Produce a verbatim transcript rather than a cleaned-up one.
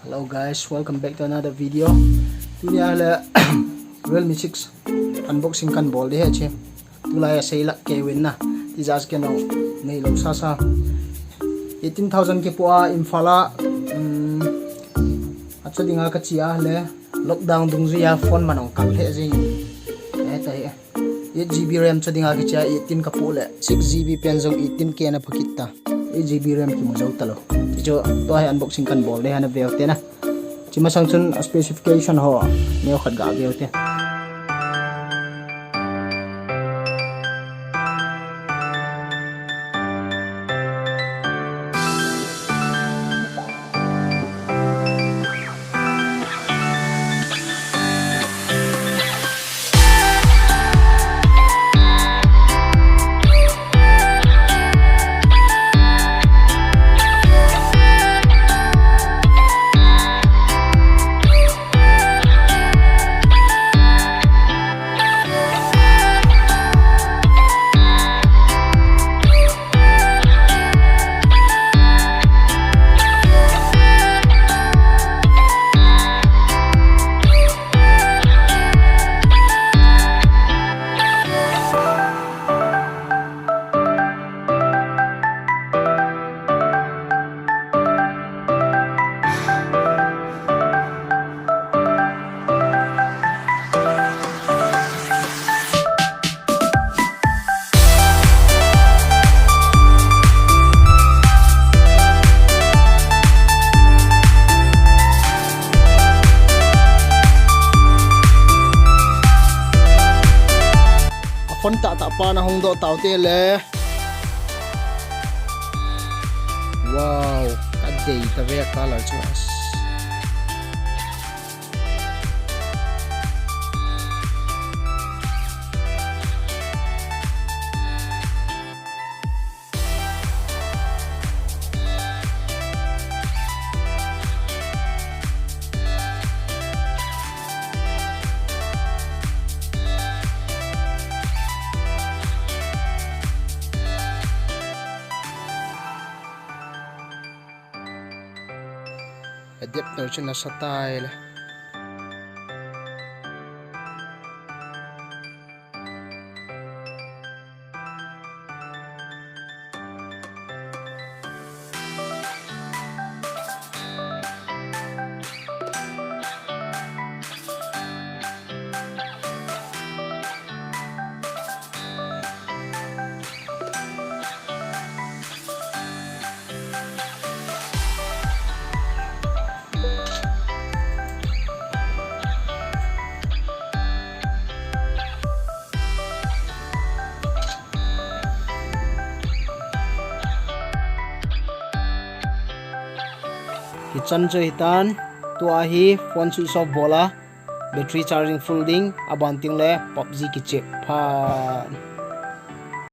Hello guys, welcome back to another video. Tunia le Realme six unboxing kan bol ding ahi. Tulai a sei lak kei uvin na. Tijat kei nau neilou sasa. Eighteen thousand kipoh a Imphal a, um, acha dinga kache a le lockdown dungjuia phone man ong kal lheh jing. Eh, tahi. Eight G B RAM cha dinga kiche a eighteen kapoh le six G B pen jong eighteen K na pha kit ta. Eight G B RAM kimu jou talou. Tichu tua hi unboxing kan bol ding ahi, na veu te na. Chi masang chun a specification ho neo khat ga veu te. A phone tahtah pa na hung doh tau te le. Wow, ka dei ta ve a color chu. Adapter chu nasa tai le. Hichan chu hitan, tua hi phone switch off bol a, battery charging full ding, aban teng le PUBG kichep phat.